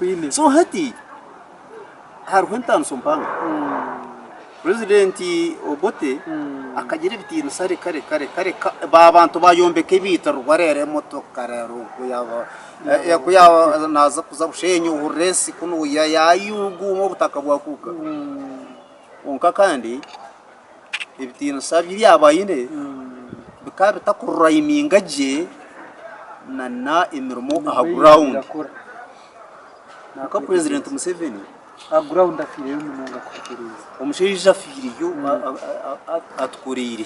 Twine. So hati hariho entaaniso mpango. President Obote akagira ebitiinisa reka reka reka reka ba bantu bayombeka ebiitirwa reero emotoka reero ku yaaba ku yaaba naaza kuza Bushenyi ohurira ensi kunuya yayuguuma obutaka bwakuuka. Kwonka kandi ebitiinisa bi yaaba aine bikaba bitakurayiminga gye na emirimo aha ground. Kwonka President Museveni Aha ground afiireyo munonga kututereeza. Omushaija afiireyo atukoreire.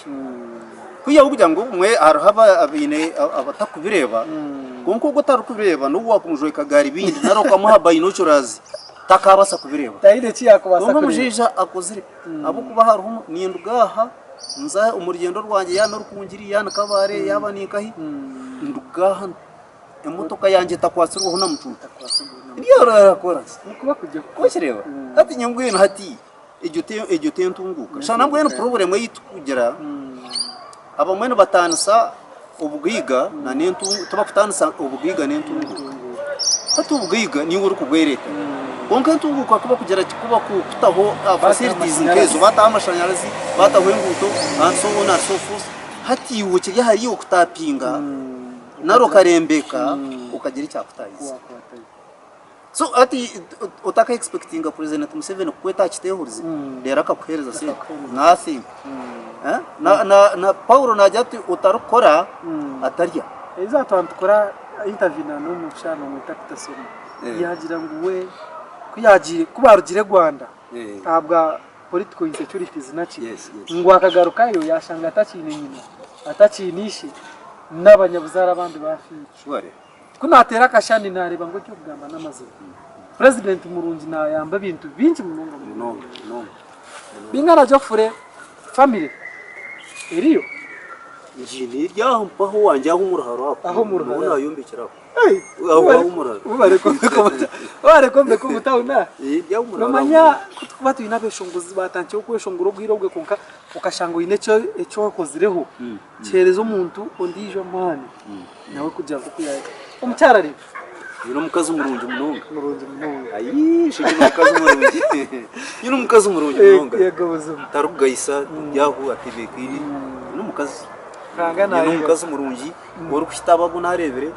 Kwihaho kugira ngu obumwe hariho abaine abatakubireeba kwonka ogwo otarikubireeba n'obu waakumujweka garibindi nari okamuha bayinokyorazi takabaasa kubireeba. Taine eki yaakubaasa Kwonka kureeba. omushaija akozire ahabw'okuba hariho ninduga aha nza omu rugyendo rwangye yaaba ni Rukungiri yaaba ni Kabale yaaba ni nkahi nduga aha Emotoka yangye etakwatsirweho na mucuucu. Eby'orakora wakireeba hati nyowe mbwenu hati egyo egyo tentunguuka shana mbwenu problem ei tukugira abamwe nibatanisa obugaiga na n'entunguuka tibakutaanisa obugaiga n'entunguuka hati obugaiga niiwe orikubwereetera kwonka entunguuka ku bakugira ku bakutaho facilities nk'ezo bataho amashanyarazi bataho enguuto and so on and so forth hati iwe kiri ahariiwe kutapinga Nari okarembeka okagira ekyakutahiza. So hati otaka expectinga president Museveni kukweta aha kitehurize reero akakuhereza sente. Nothing. Eh? Na, na, na Paulo nagira ati otarikukora atarya. Eizooba twaba nitukora interview na n'omushaija bamweta Peter Soma Eh. yagira ngu we ku yagiire ku barugire Rwanda Eh. ahabwa political insecurities naki Yes, yes. ngu akagarukayo yashanga atakiine nyina atakiine ishe n'abanyabuzaare abandi baafiire. Sure. Ku naateera akashani naareeba ngu eky'okugamba n'amazima. Purezidenti murungi naayamba ebintu bingi munonga munonga. Munonga, munonga. Bingana Geoffrey family eriyo? Ngiine eri aho mpaho wangye aho omu ruharo aho. Aho omu ruharo. Niho naayombekire aho. Aho aho omu ruharo. Webare kwombeka omu tawuni aha. Eri aho omu ruharo. Noomanya ku turikuba twine abeshongozi baatandikire kweshongora obwire obwe kwonka okashanga oine eki okozireho. Kiheereza omuntu ondiijo amaani nawe kugira nk'oku yaayenda. Omukyara ari? Nyine omukazi murungi munonga. Murungi munonga. Ayii shi nyine omukazi murungi. Nyine omukazi murungi munonga. Yego buzima. Tarikugayisa yahu atebeekaine. Nyine omukazi. Ruhanga Nyine naayebwa. omukazi murungi orikuhita abu naareebire,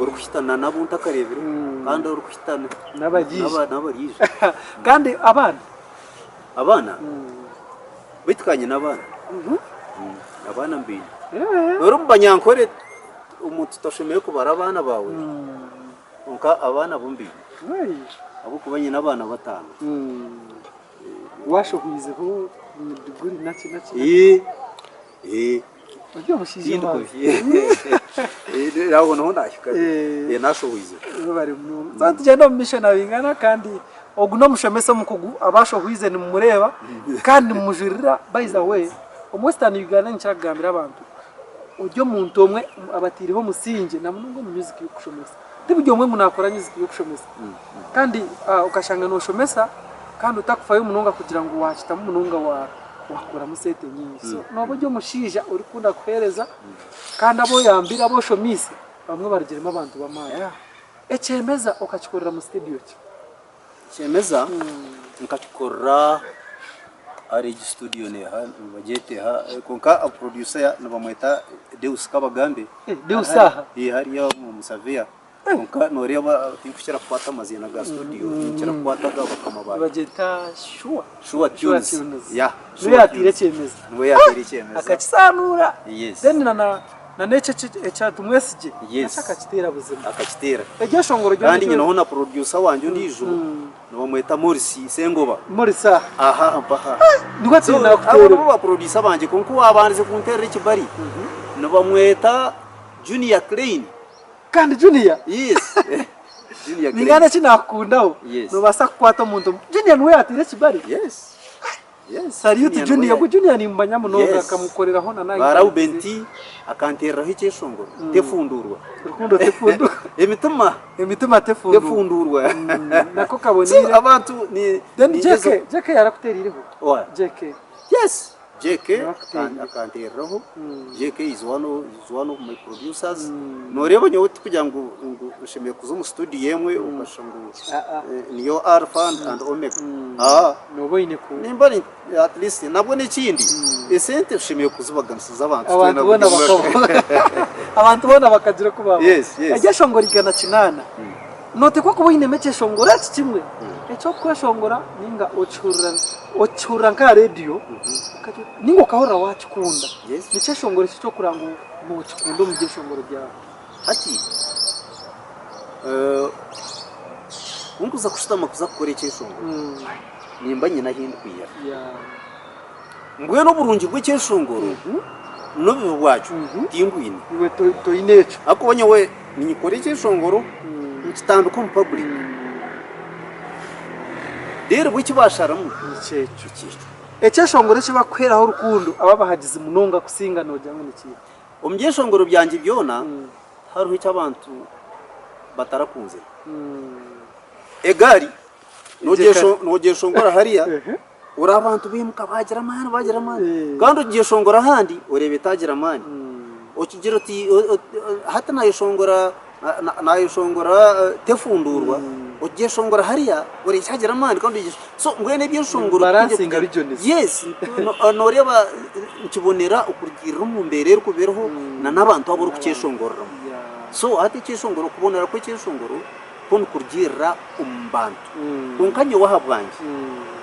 orikuhita na n'abu ntakareebire kandi orikuhita N'abariija. n'abariija. Kandi abaana? Abaana? Beitu ka nyine abaana. Abaana mbaine. Ori omu banyankore omuntu toshemereire kubara abaana baawe kwonka abaana bo mbaine ahabw'okuba nyine abaana bataano. Waashohoizeho diguri naki naki? Ori omushaija emaanzi. Aho niho naahika. Naashohoizeho. Webare munonga. So tugyende omu maisho na Bingana kandi ogu n'omushomesa omukugu abaashohoize nimumureeba kandi nimumujurira by the way omu Western Uganda ninkira kugambira abantu ori omuntu omwe abataireho omusingye na munonga omu music y'okushomesa. Ti buri omwe ngu naakora music y'okushomesa kandi okashanga nooshomesa kandi otakufayo munonga kugira ngu waakitamu munonga wa. Wakoramu sente nyingi. So nooba ori omushaija orikukunda kuheereza kandi abu oyambire abu oshomiise bamwe barugiremu abantu b'amaani. Ekyemeza okakikorera mu studio ki? Ekyemeza nkakikorera ahari egi studio neeha nibagyeta eha kwonka producer nibamweta Deus Kabagambe. Deus aha? Hariya omu Savea. Kwonka nooreeba tinkukira kukwata amaziina ga studio, ninkira kukwata aga bakama bangye. Nibagyeta Sure. Sure Tunes. Sure Tunes. Yeah, Niwe Sure yateire Tunes. ekyemeza. Niwe yateire ekyemeza. Akakisanuura. Yes. Then na na na n'ekyo ekya Tumwesigye. Yes. Nakyo akakiteera buzima. Akakiteera. Eryeshongoro ryona Kandi nyineho na producer wangye ondiijo nibamweta Morris Sengoba. Morris aha. Aha mpaha. Niwe So, atwine abo nakuteerera. nibo ba producer bangye kwonka owaabandize kunteerera ekibari nibamweta Junior Klein. Kandi Junior. Yes. Junior Ningana eki nakukundaho. Yes. Nobaasa kukwata omuntu. Junior niwe yatiire ekibari. Yes. Yes. Salute Junior. Ogu Junior nimumanya munonga Yes. akamukoreraho na nahi. Ba Reuben T akantereraho ekyeshongoro tefundurwa. Rukundo tefundurwa. Emitima Emitima tefundurwa. tefundurwa. Nako So kaboniire. abantu ni Then ni JK, JK yarakuteriireho. Owa? JK. Yes. JK akantereraho, JK is one of, is one of my producers. Noreeba nyowe tikugira ngu ngu nshemereire kuza omu studio emwe okashusha ngu niyo alpha and omega. Aa. Nooba oine ku. Nimba ni at least nabwo n'ekindi esente tushemereire kuzibaganisiza abantu Abantu twena boona buri omwe. bakaba abantu boona bakagira oku babaho. Yes, yes. Eryeshongoro 108. Nooteekwa kuba oinemu ekyeshongoro eki kimwe eky'okweshongora nainga okihurira okihurira nk'aha reediyo nainga okahurira waakikunda. Ni kyeshongoro ki eki orikureba ngu nookikunda omu byeshongoro byawe? Hati ku ndikuza kushutama kuza kukora ekyeshongoro, nimba nyine ahu ndikwiha. Mbwenu oburungi bw'ekyeshongoro n'obubi bwakyo timbwine. Iwe toine ekyo. Ahakuba nyowe niinyikora ekyeshongoro nkitambika omu public. Reero bo eki baasharamu Nikyo ekyo. Nikyo ekyo. Ekyeshongoro eki bakuheeraho rukundo aba abahagizi munonga kusinga noogira ngu nikiiha? Omu byeshongoro byangye byona tihariho eki abantu batarakunzire. Egaari noogyeshongora hariya. Ori abantu baimuka bagira amaani bagira amaani kandi ogyeshongora ahandi oreeba etagira amaani okigira oti hati nayeshongora nayeshongora tefunduurwa ogyeshongora hariya oreeba ekyagira amaani kandi so mbwenu ebyeshongoro Nibibalansinga regions. yes noreeba nikibonera okurugiirira omu mbeera erikuba eriho na n'abantu abu orikukyeshongoreramu so hati ekyeshongoro okubonera kw'ekyeshongoro kwo nikurugiirira omu bantu. Kwonka nyowe ahabwangye,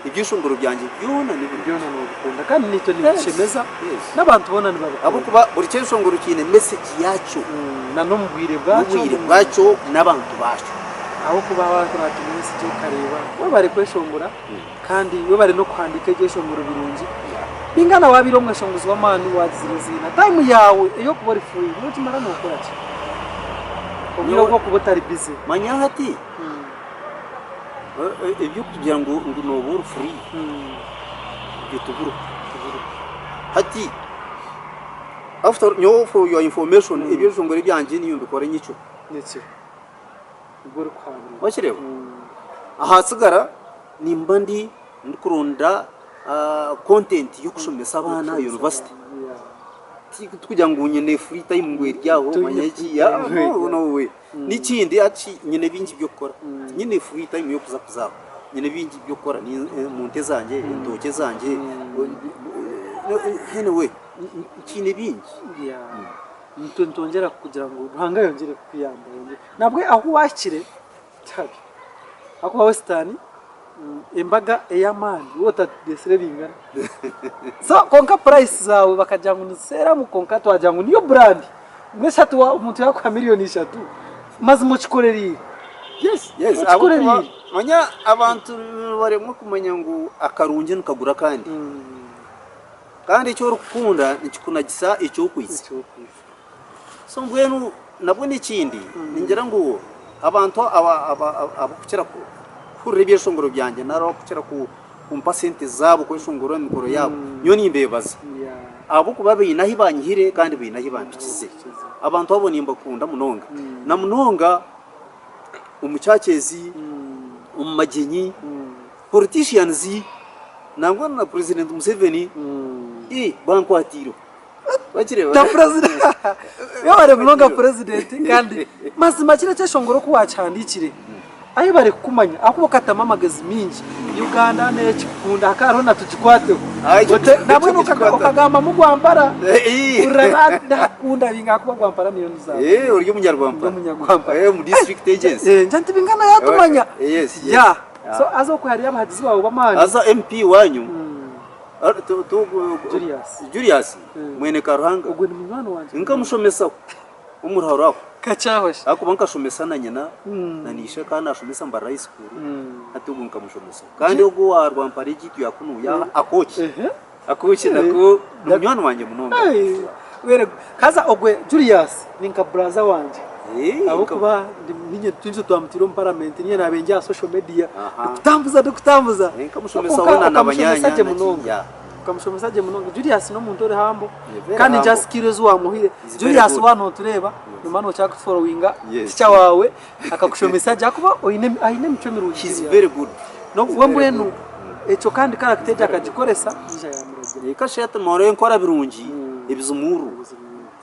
ebyeshongoro byangye byona ni birungi. Byona noobikunda kandi naitwe nibitushemeza, n'abantu boona nibabikunda. Ahabw'okuba buri kyeshongoro kiine message yaakyo. Na n'omu bwire bwakyo. N'obwire bwakyo n'abantu baakyo. Ahabw'okuba waakora ati message okareeba, webare kweshongora kandi webare n'okuhandiika ebyeshongoro birungi. Bingana waabaire omweshongozi w'amaani waagizire eiziina, time yaawe ey'okuba ori free noogimara nookora ki? Obwire obu orikuba otari busy. Manya hati. Eby'okugira ngu nooba ori free ebyo tibiriho. Hati after nyowe for your information ebyeshongoro ebyangye niinye mbikora nyekiro. Wakireeba? Ahaatsigara nimba ndi ndikuronda content y'okushomesa abaana aha university. Tikugira ngu nyine free time ngu eri aho manya ki no way. N'ekindi hati nyine bingi by'okukora, tinyine free time y'okuza kuza aho, nyine bingi by'okukora omu nte zangye, entookye zangye, anyway nkiine bingi. Nitwongyera kukugira ngu Ruhanga ayongyere kukuyamba ayongyere nabwe ahu wahikire tihabi ahakuba Western embaga ey'amaani waaba otareetsire bingana so kwonka price zaawe bakagira ngu niziseeramu kwonka twagira ngu niyo brand. Mbwenu hati omuntu yaakuha miriyoni ishatu, mazima okikorereire? Yes, yes, Okikorereire? ahabw'okuba manya abantu nibaremwa kumanya ngu akarungi nikagura akandi. Kandi eki orikukunda nikikunagisa eki okwitsa. Eki okwitsa. So mbwenu nabwo n'ekindi ningira ngu abantu aba- aba- aba- abarikukira kuhurira ebyeshongoro byangye nari abarikukira ku kumpa sente zaabo kweshongora emikoro yaabo, nyowe nimbeebaza ahabw'okuba baine ahu banyihire kandi baine ahu bampikize. Abantu abo nimbakunda munonga na munonga omu churches, omu magyenyi, politicians nangwa na President Museveni bankwatiireho. Wakireeba? Na president yebare munonga president kandi mazima kiri ekyeshongoro oku wakihandikire ahi bari kukumanya ahakuba okatamu amagezi mingi Uganda nekikunda hakaba hariho na tugikwateho Ah, ekyo- Ote- nabwenu ekyo okaga- tugikwataho. okagambamu gwampara Eh, hurira nakunda binga ahakuba gwampara niyo nzaarwa Eh, ori omunyarwampara. Ndi omunyarwampara. Eh, omu district agency. Eh, ngira nti bingana yatumanya Eh, yes, yes. ya Ah. so haza okwe hariyo abahagizi bawe b'amaani Haza MP wanyu Julius. Julius mwene Karuhanga Ogwe ni munywani wangye. Nkamushomesaho omu ruharo aho. Kakyahoshe. Ahakuba nkashomesa na nyina na n'ishe akaba nashomesa Mbarara High School hati ogwo nkamushomesaho. Kandi ogwo owa Rwampara egi itwe ya kunuya aha Akooki. Akooki nako ni munywani wangye munonga. Haza ogwe Julius ni nka buraza wangye. Ahabw'okuba ninye twingi twamutiire omu paramenti ninye naabaire ndi aha social media ndikutambuza ndikutambuza. Nkamushomesa hoona na banyaanya Okamushomesa gye munonga. Okamushomesa gye munonga. Julius n'omuntu ori humble Very kandi humble. just skill ezi wamuhaire. He's very Julius good. waaba nootureeba nomba nookira kutuforowinga Yes. teacher waawe akakushomesa gye ahakuba oine aine emicwe mirungi He's Julius. very good. We mbwenu ekyo kandi character egyo akagikoresa yaija yaamuragira. Kasha ati noreeba enkora birungi ebizumuurwe.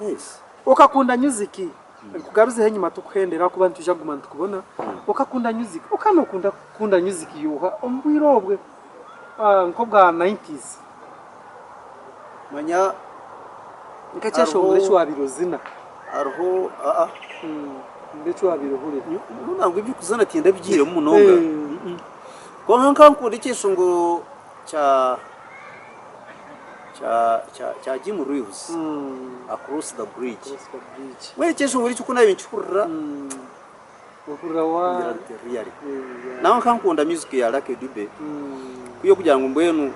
Yes. Okakunda music, nkugaruzeho enyima tukuhendera ahakuba nitwija kuguma nitukubona. Okakunda music, okaba nokunda kukunda music y'oha omu bwire obwe nk'obwa nineties? Manya Nk'ekyeshongoro eki wabaire ozina. Hariho aa. Eki wabaire ohurira. Nyowe nangwa eby'okuzina tindabigiiremu munonga. Kwonka nkaba nkunda ekyeshongoro kya kya kya kya Jim Reeves Across the Bridge. Mbwenu ekyeshongoro ekyo ku naabaire nkihurira Ohurira wa ngira nti really. Nawe nkaba nkunda music ya Lucky Dube kwiha okugira ngu mbwenu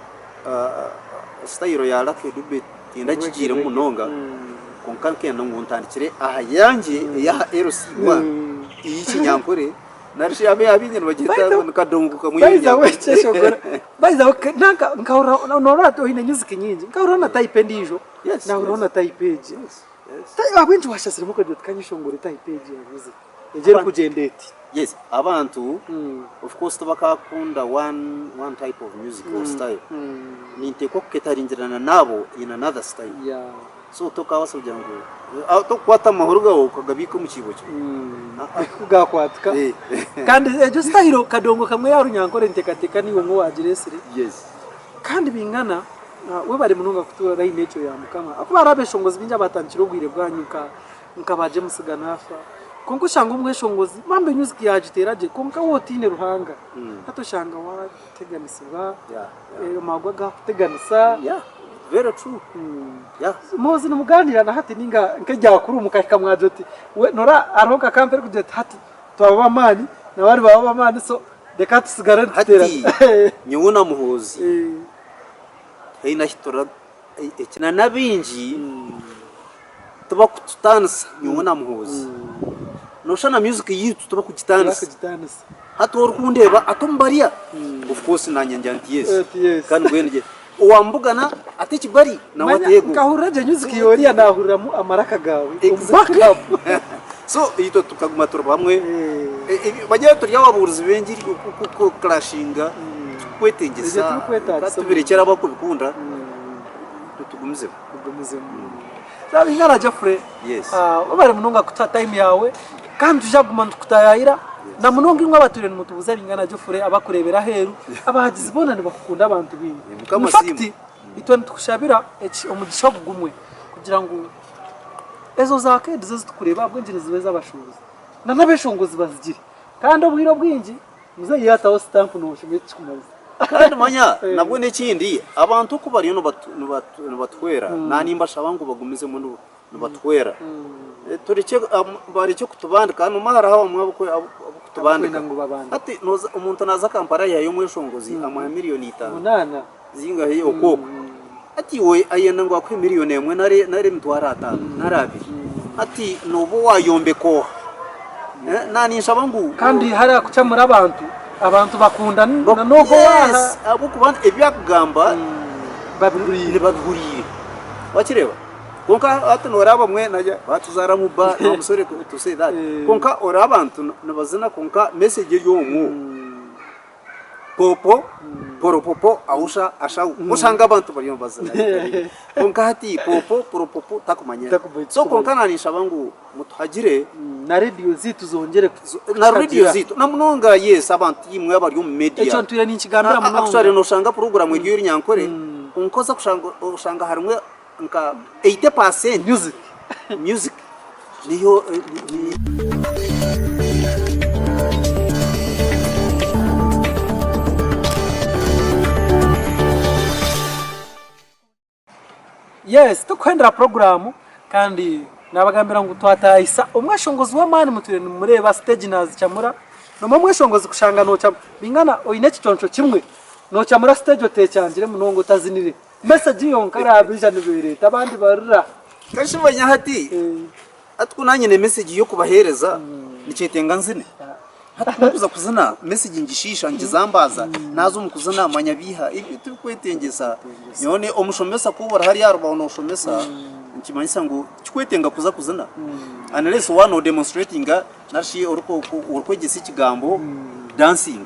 style ya Lucky Dube tindagigiiremu munonga kwonka nkenda ngu ntandikire aha yangye ey'aha LC1 ey'ekinyankore nari shi abaingi nibagyeta ngu ni kadongo kamwe ey'orunyankore. By the way nanka nkahurira noorora oine music nyingi nkahuriraho na type endiijo nahuriraho na type egi. Ahabw'enki washaziremu okagira oti kanyeshongore type egi ya music egi erikugyenda eti? Yes, abantu of course tibakakunda one one type of music or style. Ninteekwa kuketaringirana naabo in another style. So tokabaasa kugira ngu tokukwata amahuri gaawe okagabiika omu kiibo kimwe. Ku gakwatika. Kandi egyo style kadongo kamwe ya Runyankore nteekateeka niiwe omwe owagireetsire. Yes. Kandi bingana, webare munonga kutuura line egyo ya Mukama. Ahakuba hariho abeshongozi baingi abatandikire obwire bwanyu nka nka ba James Ganafa. Kwonka oshanga omweshongozi bambi music yagiteera gye kwonka waaba otiine Ruhanga hati oshanga wateganisibwa, amagwa gakuteganisa. Yeah, very true. Yeah. Muhoozi nimugaaniira na hati ninga nk'eryakuru mukahika mwagira oti we noora hariho nka kampa erikugira eti hati twaba b'amaani na bari baba b'amaani so reka tusigare Hati nyowe na Muhoozi tihaine ahi tura eki na n'abaingi tibakututaanisa nyowe na Muhoozi. Nooshusha na music yaitu tibakugitaanisa. Hati orikundeeba ati omu barya of course naanye ngira nti yes kandi mbwenu gye owambugana ati eki bari nawe ati eego. Nkahurira gye music y'oriya naahuriramu amaraka gaawe omu back up. So itwe tukaguma turi bamwe bagira turi ababuurizi b'engiri ku clashinga tikukwetengyesa ka tubirekyere abakubikunda itwe tugumizemu. Zabingana Geoffrey, webare munonga kutuha time yaawe kandi nitwija kuguma nitukutayaayira na munonga imwe abatwire nimutubuuza Bingana Geoffrey abakureebera aheeru, abahagizi boona nibakukunda abantu baingi. Mukama In fact, asiimwe. itwe nitukushabira omugisha ogu gumwe kugira ngu ezo za arcades ezi turikureeba ahabw'enki niziba ez'abashuubuzi na n'abeshongozi bazigire kandi obwire obwingi Muzeeyi yaataho sitampu nooshoma eki kirikumanyisa. Kandi manya nabwo n'ekindi abantu oku bariyo nibatuhwera na nimbashaba ngu bagumizemu nibatuhwera turekye barekye kutubandika noomanya hariho abamwe ab'okutubandika hati omuntu naaza Kampala aihayo omweshongozi amuha miriyoni itaano zingahi okwo okwo hati iwe ayenda ngu akuhe miriyoni emwe nari emitwaro ataano nari abiri hati nooba waayombeka oha? Na ninshaba ngu. Kandi hariya kukyamura abantu, abantu bakunda n'ogwo waaha. Yes, ahabw'okuba ebi akugamba nibabihuriire. Wakireeba? Kwonka hati noreeba abamwe batuzaara omu bar, I'm sorry to say that, kwonka oreeba abantu nibazina kwonka message eri omwo. Popo, poropopo, ausha, ashau. Oshanga abantu bariyo nibazina kwonka hati popo, poropopo takumanya. So kwonka naninshaba ngu mutuhagire. Na rediyo ziitu zongyere Na rediyo ziitu na munonga yes abantu imwe abari omu media. Ekyo ntwire ninkigambira munonga. Actually noshanga puroguramu eri ey'orunyankore kwonka oza kushanga oshanga harimu nka 80% Music. music niyo Yes, tukuhendera puroguramu kandi nabagambira ngu twatahisa omweshongozi w'amaani mutwire nimumureeba stage nazikyamura nomwe omweshongozi kushanga nokyamura bingana oine ekiconco kimwe nokyamura stage otekyangire munonga otazinire message yonka erabeija nibereeta abandi barira. Kandi manya hati hati ku nanyine message y'okubaheereza nikyetenga nzine. Hati ku ndikuza kuzina message ngishiisha ngizambaaza naaza omu kuzina manya biiha ebyo tibikwetengyesa. Nyowe omushomesa ku ori hariya aha rubaho nooshomesa nikimanyisa ngu tikikwetenga kuza kuzina unless waaba no demonstratinga nari shi orikwegyesa ekigambo dancing.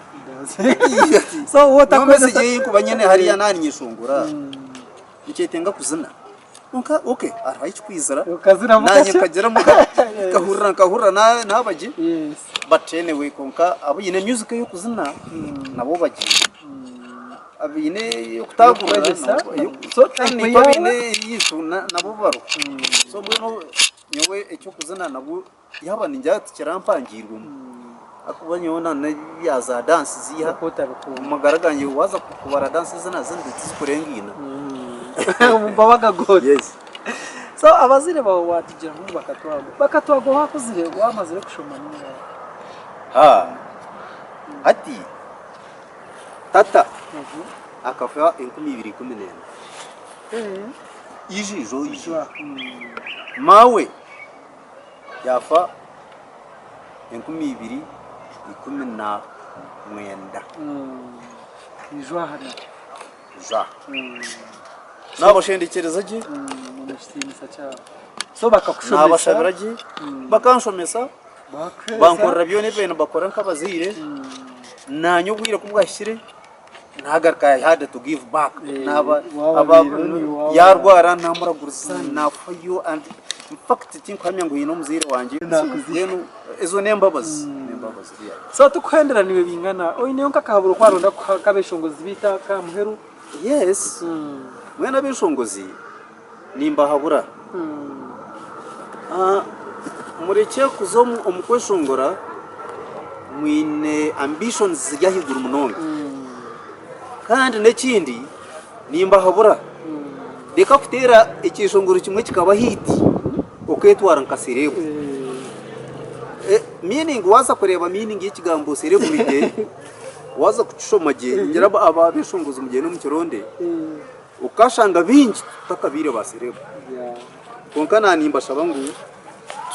So Nyowe message ei ndikuba nyine hariya naaba ninyeshongora. Nikyetenga kuzina. Kwonka okay hariho ahikikwizira Okazinamu naanye kakye. nkagiramu nkahurira nkahurira naaba gye Yes. but anyway kwonka abaine music ey'okuzina nabo bagiine. Abaine ey'okutaagurira Ey'okwegyesa, nabo so kandi type naitwe yaawe abaine eyaitu nabo bariho. So mbwenu nyowe eky'okuzina nabwo yaaba ningira tikirampangiirwemu ahakuba nyowe na n'ebya za dance ziiha Oku otabikunda. omu magara gangye waaza kubara dance ezi nazinire tizikurenga ina. Omu goona. Yes. So abazaire baawe waatugira ngu bakatwagwa. Bakatwagwa waakuzire waamazire kushoma ninga? Haa hati tata akafa 2014 ijo ijo ijo maawe Yaafa 2019. Ijo aha. Naabashendekyereza gye. Naabashabira gye. Bakanshomesa, bankorera byona ebi baabaire nibakora nk'abazaire. Naanye obwire ku bwahikire nagaruka I had to give back. Naaba yaarwara naamuraguriza naafayo and in fact tinkuhamya ngu haine omuzaire wangye mbwenu ezo n'embabazi n'embabazi really. So tikuhendera niiwe bingana oineyo nk'akahaburo ku waronda kuha nk'abeshongozi baitu aka muheru? Yes, mbwenu abeshongozi nimbahabura murekye kuza omu kweshongora mwine ambitions ziri ahaiguru munonga kandi n'ekindi nimbahabura reka kuteera ekyeshongoro kimwe kikaba hit okeetwara nka celeb. Meaning waaza kureeba meaning y'ekigambo celebrity waaza kukishoma gye ningira abeshongozi mugyende mukironde. Okashanga baingi tutakabaire ba celeb kwonka na nimbashaba ngu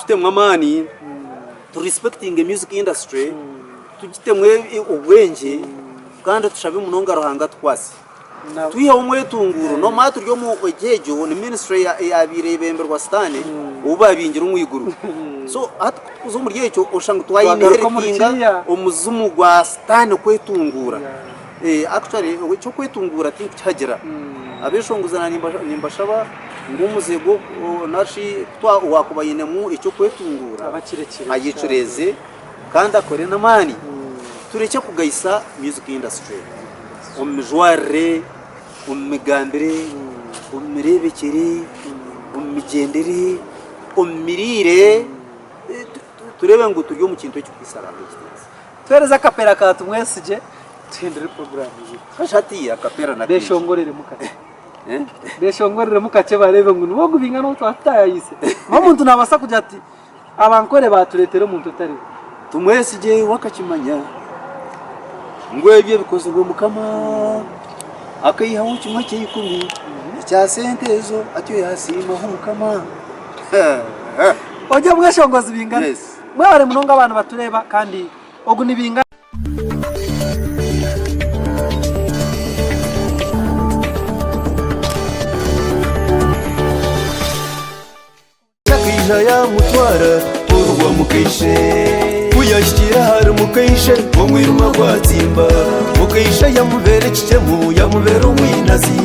tutemu amaani tu respectinge music industry tugitemu obwengye kandi tushabe munonga Ruhanga atukwase twiheho omwetunguuro nomanya turi omu egyo ni ministry eyabaire eyebemberwa sitaane ou babingire omu iguru so hati kutukuza omuri ekyo oshusha ngu twa inheritinga omuzimu gwa sitaane kwetunguura. Actually eky'okwetunguura tinkukihagira. Abeshongozi na nimbashaba ngu omuze gwo narishi owaakuba ainemu eky'okwetunguura ayecureeze kandi akore n'amaani turekye kugayisa music industry omu mijwarire, omu migambire, omu mireebekyere, omu migyendere, omu miriire tureebe ngu turi omu kintu ekirikuhaisa Ruhanga ekitiinisa. Tuheereze akapera ka Tumwesigye tuhindure puroguraamu yaitu. Kasha hati akapera na Beeshongoreremu kakye. Beeshongoreremu kakye bareebe ngu niwe ogu bingana ou twatutaayaayise. N'omuntu naabaasa kugira ati abankore baatureetera omuntu otari we. Tumwesigye we akakimanya ngu ebyo bikozirwe Mukama, akaihaho kimwe kya ikumi ekya sente ezo atyo yaasiimaho Mukama. Ori omweshongozi bingana. Yes. Mwebare munonga abantu batureeba kandi ogu ni Bingana. Akaija yaamutwara orwa mukaishe. Ku yaahikire ahari mukaishe, omwirima gwatsimba. Mukaishe yaamubeera ekikyemu, yaamubeera omwinazi.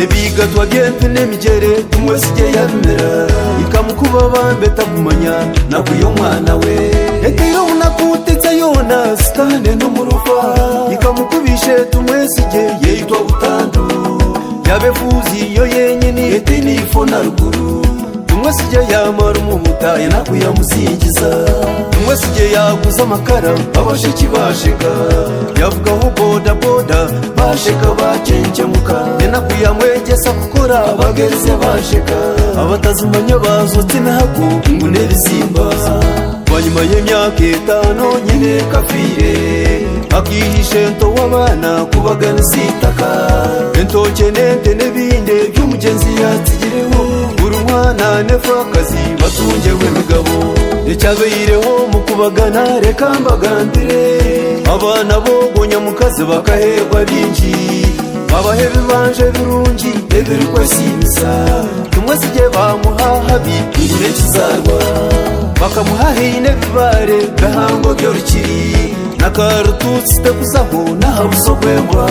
Ebigatwa by'empi n'emigyere Tumwesigye yabimira. Ikamukuba bambe takumanya naku y'omwana we. Etaire omunaku tetsa yoona Sitaane n'omurufa. Ikamukubishe Tumwesigye yaitwa butandu. Yaba efuuzi yo yenyini etaine ifo na ruguru. Tumwesigye yamara omuhuta enaku yamusingiza. Tumwesigye yaguza amakara abasheki basheka. Yavugaho boda boda basheka bacencemuka. Enaku yamwegyesa kukora abagerize basheka. Abatazimanya bazotsa emihago ngu n'ebizimba. Bwanyima y'emyaka etaano nyina ekafiire, akaiha ishento w'abaana kubaganisa eitaka. Entookye n'ente n'ebindi ebi omugyenzi yaatsigireho, buri mwana n'efaakazi batungyeho emigabo. Ekyabaireho omu kubagana reka mbagambire, abaana b'ogwo nyamukazi bakaheebwa bingi, babaha ebibanja ebirungi ebirikwesiimisa. Tumwesigye baamuha habi ngu n'ekizaarwa. Bakamuha haine ebibaare bihango by'orukiri N'akarutuutsi tekuzaho n'aha buso bw'embwa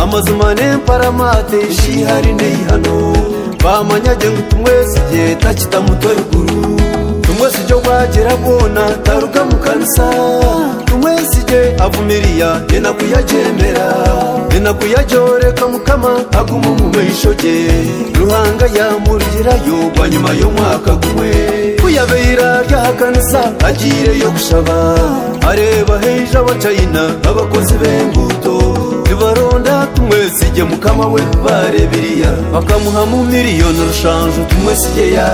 Amazima n'emparamate shihari n'eihano Baamanya gye ngu Tumwesigye takita mutwe ruguru Tumwesigye obwagira bwona taruga mu kanisa Tumwesigye avumiriya enaku yagyemera Enaku yagyoreka Mukama aguma omu maisho gye Ruhanga yamurugirayo bwanyima y'omwaka gumwe Ku yabaire ari aha kanisa agiireyo kushaba Areeba haija Abachina abakozi b'enguuto Nibaronda Tumwesigye mukama w'ebibaare biriya Bakamuhamu miriyoni rushanju Tumwesigye ya.